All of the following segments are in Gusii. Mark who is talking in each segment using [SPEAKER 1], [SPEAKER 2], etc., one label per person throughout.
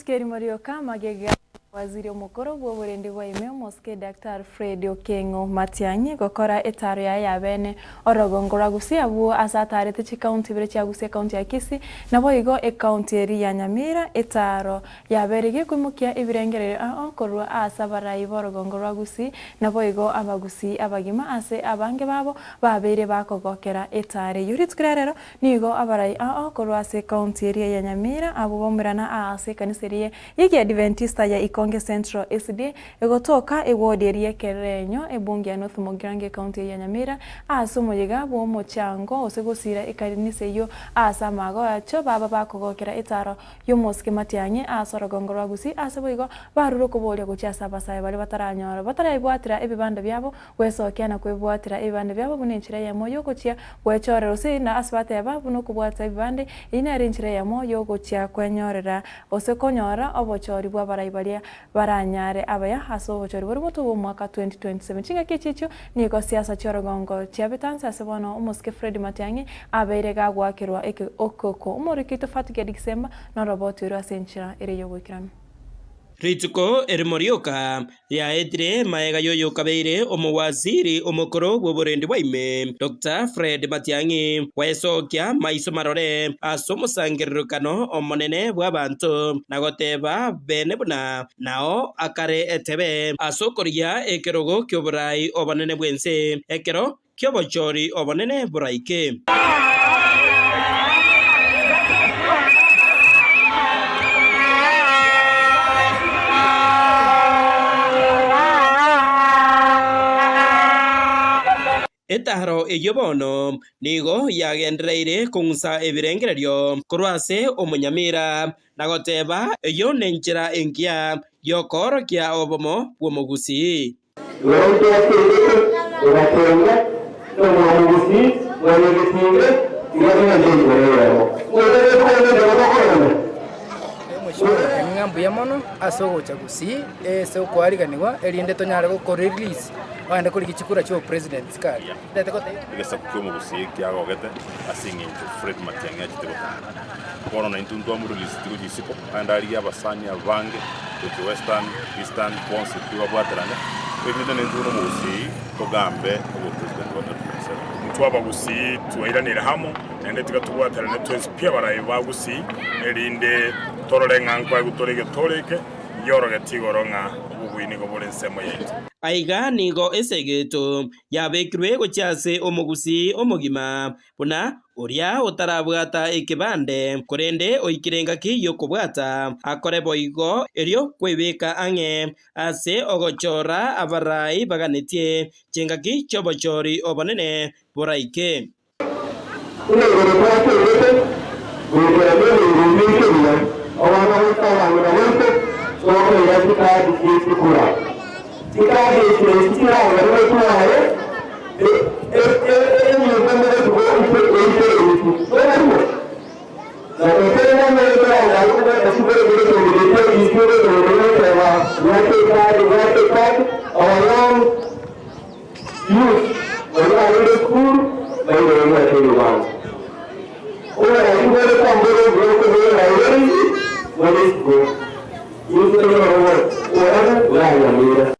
[SPEAKER 1] Rituko erimo rioka magega Waziri omokoro bw'oborendi bwa ime omosike Daktari Fred Okengo Matiang'i gokora etaaro yaye ya bene orogongo rwa Gusii abwo ase ataarete chikaunti ibere chia Gusii ekaunti ya Kisii naboigo ekaunti eria ya Nyamira etaaro yabeire gekoimokia ebirengererio ao korwa ase abarai b'orogongo rwa Gusii naboigo abagusii abagima ase abange babo babeire bakogokera etaaro eyio. Rituko ria rero Nigo abarai ao korwa ase ekaunti eria ya Nyamira abwo baumerana aase ekanisa eria y'Ekiadventista ya Ikonge Central SDA egotoka ewodi eria y'Ekerenyo ebunge ya North Mugirango ekaunti eye ya Nyamira ase omoyega bw'omochango gose gosira ekanisa eyio ase amagocho baba bakogokera etaro y'omosike Matiang'i ase orogongo rwa Gusii ase boigo barure okoboria gochia ase abasae baria bataranyora bataraibwatera ebibanda biabo Gwesokia na kwebwatera ebibande biabo buna enchera eyemo y'ogochia gwechorera gose na ase bateba buna okobwata ebibande, eyio nere enchera eyemo y'ogochia kwenyorera gose konyora obochori bw'abarai baria baranyare abaya ase obochori boria motwe bw'omwaka 2027. Chingaki echi echio nigo siasa chi'orogongo chiabetanse ase bono omosike Fred Matiang'i abeire gagoakerwa eke okoko. Omoriki oito Fatged Gisemba noroboti orwo ase enchera ere y'oboikeranu.
[SPEAKER 2] Rituko erimo rioka riaetire magega y'oyokabeire omowaziri omokoro bw'oborendi bwa ime, Doctor Fred Matiang'i, gwesokia maiso marore ase omosangererekano omonene bw'abanto na goteba bene buna nao akare etebe ase okorigia ekerogo ki'oborai obonene bw'ense ekero ki'obochori obonene boraike. Etaro eyio bono nigo yagendereire kong'usa ebirengererio korwa ase omonyamira, na goteba eyio nenchera engiya y'okoorokia obomo bw'omogusii.
[SPEAKER 3] Igoro ntwatengete, togatenga, nomwamogusii, mwanyagetinge, tiga togende enchera eyemo. Ng'o togende enchera tokororana?
[SPEAKER 4] Mheshimiwa Matiang'i ng'a mbuya mono ase ogocha Gusii ase okoariganigwa erinde tonyare gokorelease ogende korigia chikura chia obopresident chikare. Ndete gotebia.
[SPEAKER 5] Egesaku ki'omogusii kiagogete ase eng'encho Fred Matiang'i achete gotara. Bono naintwe ntwamoreleaseti gochia isiko, naende arigie abasani abange gochia Western, Eastern, bonsi pi babwaterane, erinde naintwe buna omogusii togambe obopresident bwa 2027.
[SPEAKER 6] Intwe abagusii twairanire amo, naende tiga tobwaterane twensi pi abarai ba Gusii, erinde torore ng'a nkwaegwa tore egetoro eke, ngiorogeti igoro ng'a obobui nigo bore ensemo yaito.
[SPEAKER 2] Aiga nigo esegeto yabekirwe gochia ase omogusii omogima, buna oria otarabwata ekebande, korende oikire engaki y'okobwata, akore boigo erio kwebeka ang'e ase ogochora abarai baganetie chingaki chi'obochori obonene boraike.
[SPEAKER 3] Buna igoro twatengete goikera nemengo eminto buya, abana baito abang'ina baito tokoira chikadi chie chikura. Chikadi echi nachi chiragere gotware enyomba mogotuko oite eiti. Tobarimo? Na ekero nanyore torangare kobwata chikura ekero kende gete intwe gotogoria goteba bwata ekadi bwata ekadi our young youth baria barenge esukuru bairwe babwate ebibango. Oboraisi bore kwambora obuya okobera oboraisi bore isiko.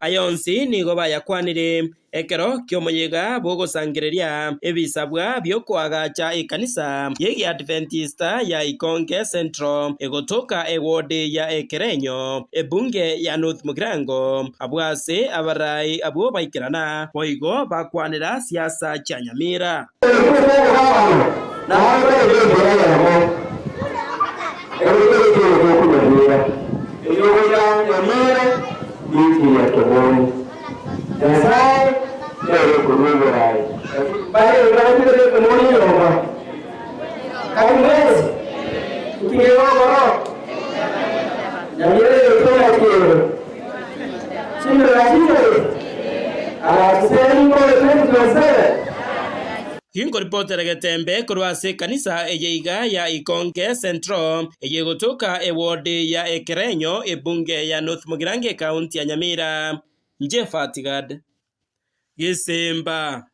[SPEAKER 2] Aya onsi nigo bayakwanire ekero ki'omoyega bw'ogosangereria ebisabwa bi'okoagacha ekanisa y'Egiadventista ya Ikonge Central egotoka ewodi ya Ekerenyo, ebunge ya North Mugirango, abwo ase abarai abwo baikerana boigo bakwanera siasa chia Nyamira. Ginkoripotera getembe korwa ase ekanisa eye iga ya Ikonge Central, eye egotoka eward ya Ekerenyo, ebunge ya North Mugirango ecounty ya Nyamira. Inche Fatigad Gisimba.